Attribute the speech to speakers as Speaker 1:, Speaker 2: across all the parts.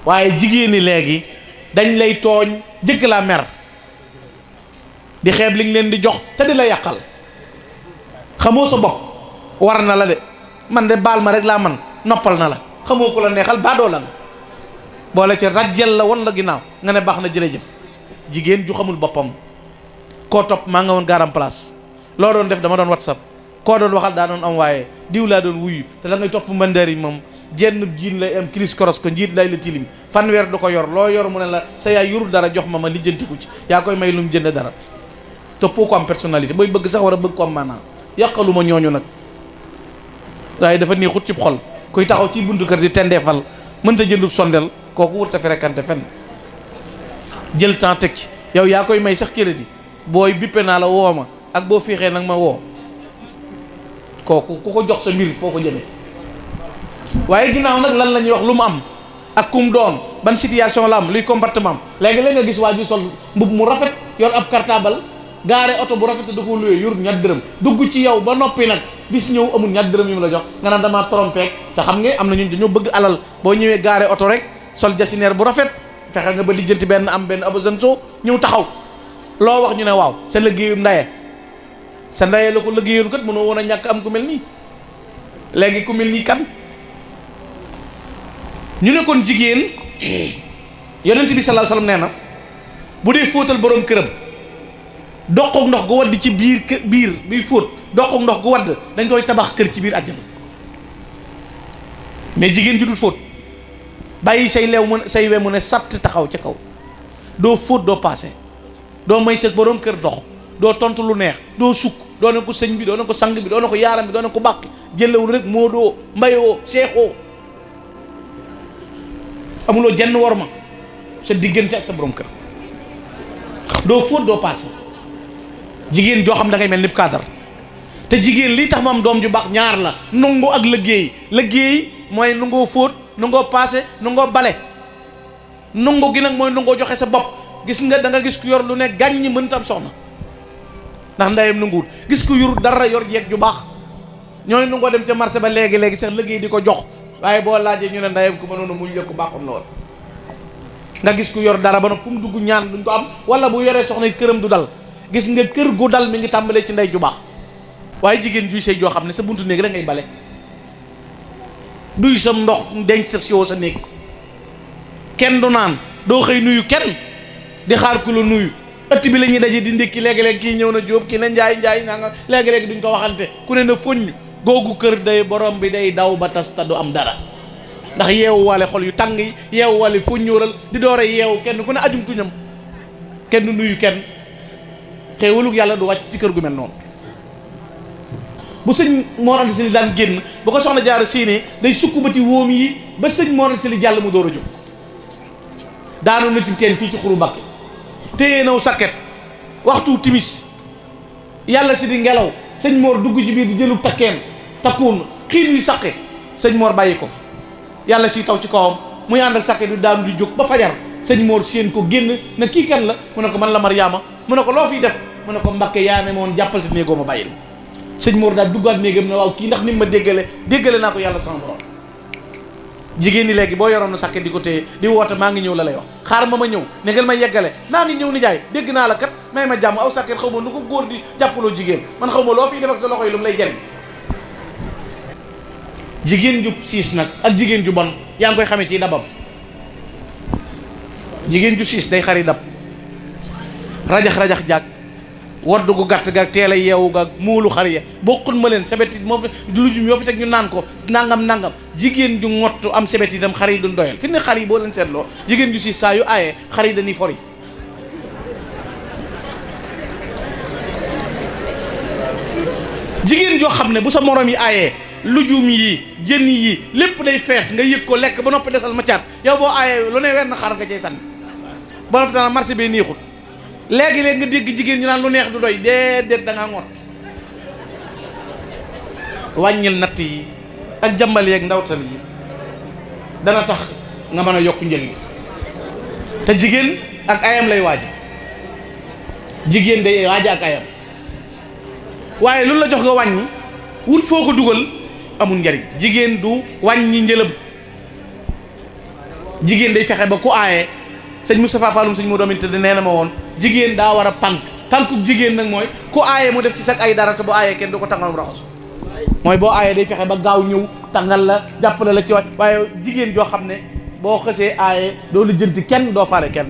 Speaker 1: waaye jigéen ñi léegi dañ lay tooñ jëkk laa mer di xeeb li nga leen di jox te di la yàqal xamoo sa bopp war na la de man de baal ma rek laa man noppal na la xamoo ko la neexal baadoo la nga boole ci rajjel la won la ginnaaw nga ne baax na jërëjëf. jigéen ju xamul boppam koo topp maa nga woon garam place loo doon def dama doon whatsapp koo doon waxal daa doon am waaye diw laa doon wuyu te da ngay topp mbandeer yi moom jenn jiin lay am kilis koros ko njiit lay la tilim fanweer du ko yor loo yor mu ne la sa yaay yurul dara jox ma lijjantiku ci yaa koy may lu mu jënd dara toppoo ko am personnalité booy bëgg sax war a bëgg ko am maanaam yàqalu ma ñooñu nag waaye dafa nii xut ci xol kuy taxaw ci buntu kër di tendeefal mënta jëndub sondel kooku wut sa fréquenté fenn jël temps teg ci yow yaa koy may sax crédit booy bippe naa la woo ma ak boo fiixee nag ma woo kooku ku ko jox sa mbir foo ko jëmee waaye ginnaaw nag lan la ñuy wax lu mu am ak kum doon ban situation la am luy comportement am léegi-léeg nga gis waa ju sol mbubb mu rafet yor ab cartable gaare oto bu rafet da ko luwee yor ñaar dërëm dugg ci yow ba noppi nag bis ñëw amul ñaar dërëm yu mu la jox nga naan damaa trompé te xam nga am na ñun dañoo bëgg alal boo ñëwee gaare oto rek sol jasineer bu rafet fexe nga ba lijjanti benn am benn abasanto ñëw taxaw loo wax ñu ne waaw sa liggéeyu ndaye sa ndaye la ko liggéeyoon kat mënoo woon a ñàkk am ku mel nii léegi ku mel nii kan ñu ne kon jigéen yonent bi sallallahu alayhi wasallam nee na bu dee fóotal boroom këram doqoog ndox gu wadd ci biir biy fóot doqoog ndox gu wadd dañ koy tabax kër ci biir àjjana mais jigéen ju dul fóot bàyyi say leew mu say we mu ne sàtt taxaw ca kaw doo fóot doo paase doo may sa boroom kër dox doo tontu lu neex doo sukk doo ne ko sëñ bi doo ne ko sang bi doo ne ko yaaram bi doo ne ko bàkki jëlewul rek moo doo mbayoo seexoo amuloo jenn war ma sa diggante ak sa boroom kër doo fóot doo paase jigéen joo xam da ngay mel ni cadre te jigéen lii tax ma am doom ju baax ñaar la nungu ak liggéey mooy nungoo fóot nungoo paase nungoo bale nungu gi nag mooy nungoo joxe sa bopp gis nga da nga gis ku yor lu ne gàññi mënta am soxna ndax ndeyam nunguwut gis ku yor dara yor jeeg ju baax ñooy nungoo dem ca marché ba léegi sax liggéey di ko jox waaye boo laajee ñu ne ndeyam ku mënoon a muñ la ku baaxoon lool nga gis ku yor dara ba nag fu mu dugg ñaan duñ ko am wala bu yoree soxna këram du dal gis nga kër gu dal mi ngi tàmbalee ci ndey ju baax waaye jigéen juy sëy joo xam ne sa buntu néeg rek ngay bale duy sa ndox denc sa siwo sa néeg kenn du naan doo xëy nuyu kenn di xaar ku la nuyu ëtt bi la ñuy daje di ndékki léegi-léegi kii ñëw na jóob kii na njaay naa nga léegi-léegi duñ ko waxante ku ne na foññ googu kër day borom bi day daw ba tas ta du am dara ndax yeewu wale xol yu tàng yi yeewu wale foññóoral di doore yeewu kenn ku ne ajum tuñam kenn du nuyu kenn xéewalug yàlla du wàcc ci kër gu mel noonu bu sëñ Mor Anta Sali daan génn bu ko soxna Jaara séenee day sukk ba ci wóom yi ba sëñ Mor Anta Sali jàll mu door a jóg daanu na ci teen fii ci xuru Mbàkke téye naw sakket waxtu timis yàlla si di ngelaw sëñ Mor dugg ci biir di jëlu takkeen takkuun xiin wi saqe sëñ Mor bàyyi ko fa yàlla si taw ci kawam muy ànd ak sakket bi daanu di jóg ba fajar sëñ Mor séen ko génn na kii kan la mu ne ko man la Maryaama mu ne ko loo fiy def mu ne ko Mbàkke yaa ne moon jàppal te néegoo ma bàyyil sëñ Mor daal duggaat néegam ne waaw kii ndax ni ma déggale naa ko yàlla sama borom jigéen ñi léegi boo yoroon na sàkke di ko téye di woote maa ngi ñëw la lay wax xaar ma ñëw ne ngeen ma yeggale maa ngi ñëw nijaay dégg naa la kat may ma jàmm aw sàkket xaw ma nu ko góor di jàppaloo jigéen man xaw ma loo fiy def ak sa loxo yi lu mu lay jariñ jigéen ju siis nag ak jigéen ju bon yaa ngi koy xamee ci dabam jigéen ju siis day xari dab rajax jàkk wadd gu gàtt gaak teel a yeewu gaak muulu xar ya bokkun ma leen sebet moo fi lujum yoo fi teg ñu naan ko nangam jigéen ju ngottu am sebet itam xar yi duñ doyal fi ne xar yi boo leen seetloo jigéen ju si saa yu aayee xar yi dañuy fori jigéen joo xam ne bu sa morom yi aayee lujum yi jën yi lépp day fees nga yëg ko lekk ba noppi desal ma caat yow boo aayee lu ne wenn xar nga cay sànni ba noppi dana marché bee neexut léegi-léegi nga dégg jigéen ñu naan lu neex du doy déedéet da ngaa ngott wàññil natt yi ak jàmbal yeeg ndawtal yi dana tax nga mën a yokk njëg yi te jigéen ak ayam lay waaja jigéen day waaja ak ayam waaye lu la jox nga wàññi wut foo ko dugal amul njariñ jigéen du wàññi njëlam jigéen day fexe ba ku aaye sëñ Moustapha Falloum sëñ Modou Aminta nee na ma woon jigéen daa war a tànkub jigéen nag mooy ku aaye mu def ci sax ay dara te bu aayee kenn du ko tàngalum raxasu mooy boo aayee day fexe ba gaaw ñëw tàngal la jàppale la ci waay waaye jigéen joo xam ne boo xësee aaye doo lijjanti kenn doo faale kenn.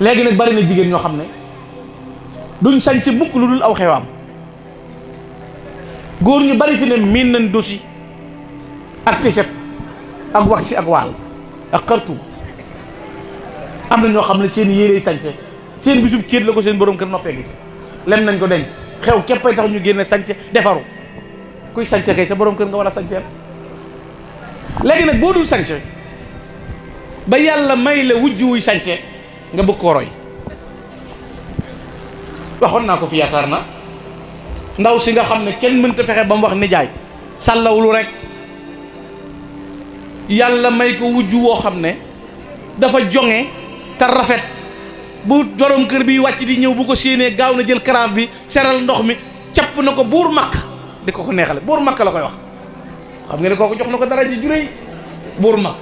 Speaker 1: léegi nag bari na jigéen ñoo xam ne duñ sañ ci mukk lu dul aw xewaam. góor ñu bari fi ne miin nañ dosi ak tiset ak wax si ak waal ak xartu am na ñoo xam ne seen yére sañse seen bisub céet la ko seen borom kër noppee gis lem nañ ko denc xew képpay tax ñu génne sañse defaru kuy sañse kay sa borom kër nga war a sañseel. léegi nag boo dul sañse ba yàlla may la wujj wuy sañse nga bëgg koo roy waxoon naa ko fi yaakaar na ndaw si nga xam ne kenn mënta fexe ba mu wax nijaay sàllawlu rek yàlla may ko wujj woo xam ne dafa jonge te rafet bu borom kër bi wàcc di ñëw bu ko séenee gaaw na jël karaaf bi seral ndox mi capp na ko buur makk di ko neexale buur makk la koy wax xam nga ne kooku jox na ko dara ji juréy buur makk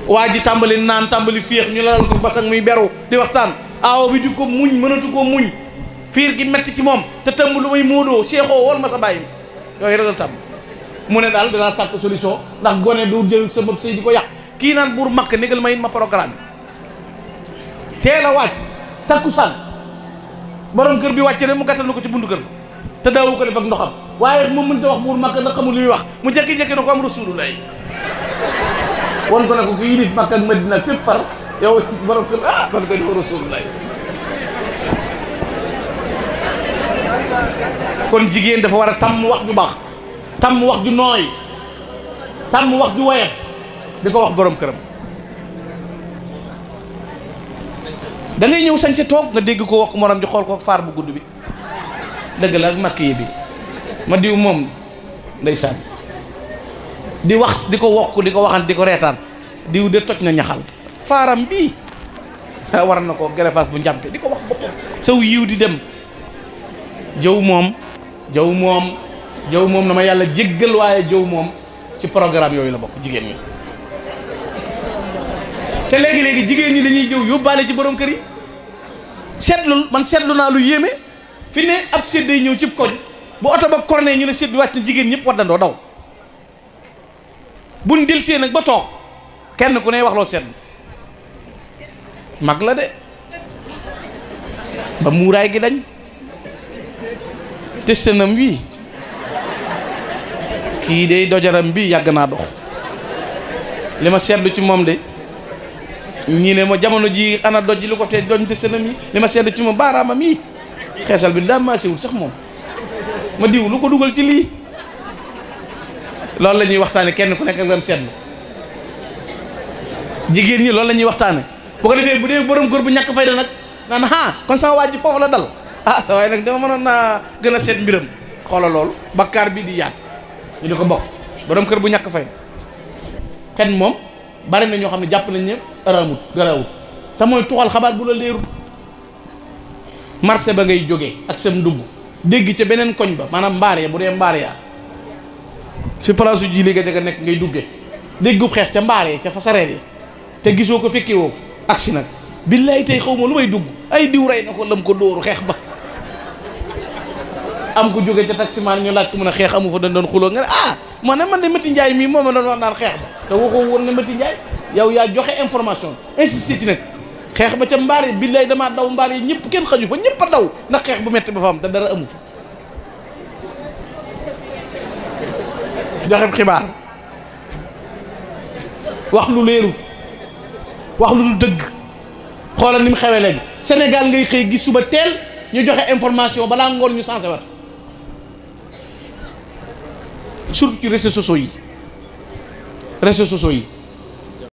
Speaker 1: waa ji tàmbali naan tàmbali féex ñu lalal ko basang muy beru di waxtaan aawo bi di ko muñ mënatu ko muñ fiir gi metti ci moom te tëmb lu may móodoo seexoo wol ma sa bàyyi yooyu rek la tàmb mu ne daal danaa sàkk solution ndax gone du jël sa bopp sëy di ko yàq kii naan buur makk négal ma it ma programme teel a waaj takku sànn borom kër bi wàcce ne mu gàttal ko ci buntu kër te daawu ko def ak ndoxam waaye moom mënta wax buur makk ndax xamul li muy wax mu jekki-jekki na ko am rasulullah won ko ne ko ku yilif Makka ak Madina fépp far yow borom kër kon koy dafa rasulullah kon jigéen dafa war a tàmm wax ju baax tàmm wax ju nooy tàmm wax ju woyof di ko wax borom këram. da ngay ñëw sañ sa toog nga dégg ko wax morom ji xool ko faar bu gudd bi dëgg la ak makk yi bi ma diw moom ndeysaan di wax di ko wokk di ko waxan di ko reetaan diw de toj na ñaxal faaram bii war na ko gerefaas bu njàmpe di ko wax boppam saw yiw di dem jëw moom na ma yàlla jéggal waaye jëw moom ci programme yooyu la bokk jigéen ñi te léegi-léegi jigéen ñi dañuy jëw yóbbaale ci borom kër yi seetlu naa lu yéeme fi ne ab sédd day ñëw cib koñ bu oto ba corné ñu ne sédd bi wàcc na jigéen ñëpp waddandoo daw buñ delsee nag ba toog kenn ku ne wax loo sedd mag la de ba muuraay gi dañ testanam wi kii de dojaram bi yàgg naa dox li ma seetlu ci moom de ñii ne ma jamono ji ana doj lu ko te doñ testanam yi li ma seetlu ci moom baaraamam yi xeesal bi daa maasiwul sax moom ma diw lu ko dugal ci lii loolu la ñuy waxtaane kenn ku nekk ak lam seetlu jigéen ñi loolu la ñuy waxtaane bu ko defee bu dee borom góor bu ñàkk fayda nag naan kon sama waaj ji foofu la dal sa waaye nag dama mënoon naa gën a seet mbiram xoola loolu bakkaar bi di yaat ñu di ko bokk borom kër bu ñàkk fayda kenn moom bari na ñoo xam ne jàpp nañ ne araamut garaawut te mooy tuxal xabaar bu la leerul marché ba ngay jógee ak sam ndugg dégg ca beneen koñ ba maanaam mbaar ya bu dee mbaar yaa fi place ji li nga nekk ngay duggee déggub xeex ca mbaar ya ca fa sareet yi te gisoo ko fekkee woo agsi nag billaay tey xaw ma lu may dugg ay diw rey na ko lam ko dóoru xeex ba am ko jóge ca taximaan ñu laaj ko mun a xeex amu fa dañ doon xuloo nga ne man de Mati Njaay mii moo ma doon wax naan xeex ba te waxoo woon ne Mati Njaay yow yaa joxe information insisté ci nag xeex ba ca mbaar yi billaay damaa daw mbaar yi ñëpp kenn xaju fa ñëpp a daw ndax xeex bu metti ba fa am te dara amu fa joxe xibaar wax lu leeru wax lu dul dëgg xoolal ni mu xewee léegi Sénégal ngay xëy gis suba teel ñu joxe information balaa ngoon ñu sensé wat surtout ci réseaux sociaux yi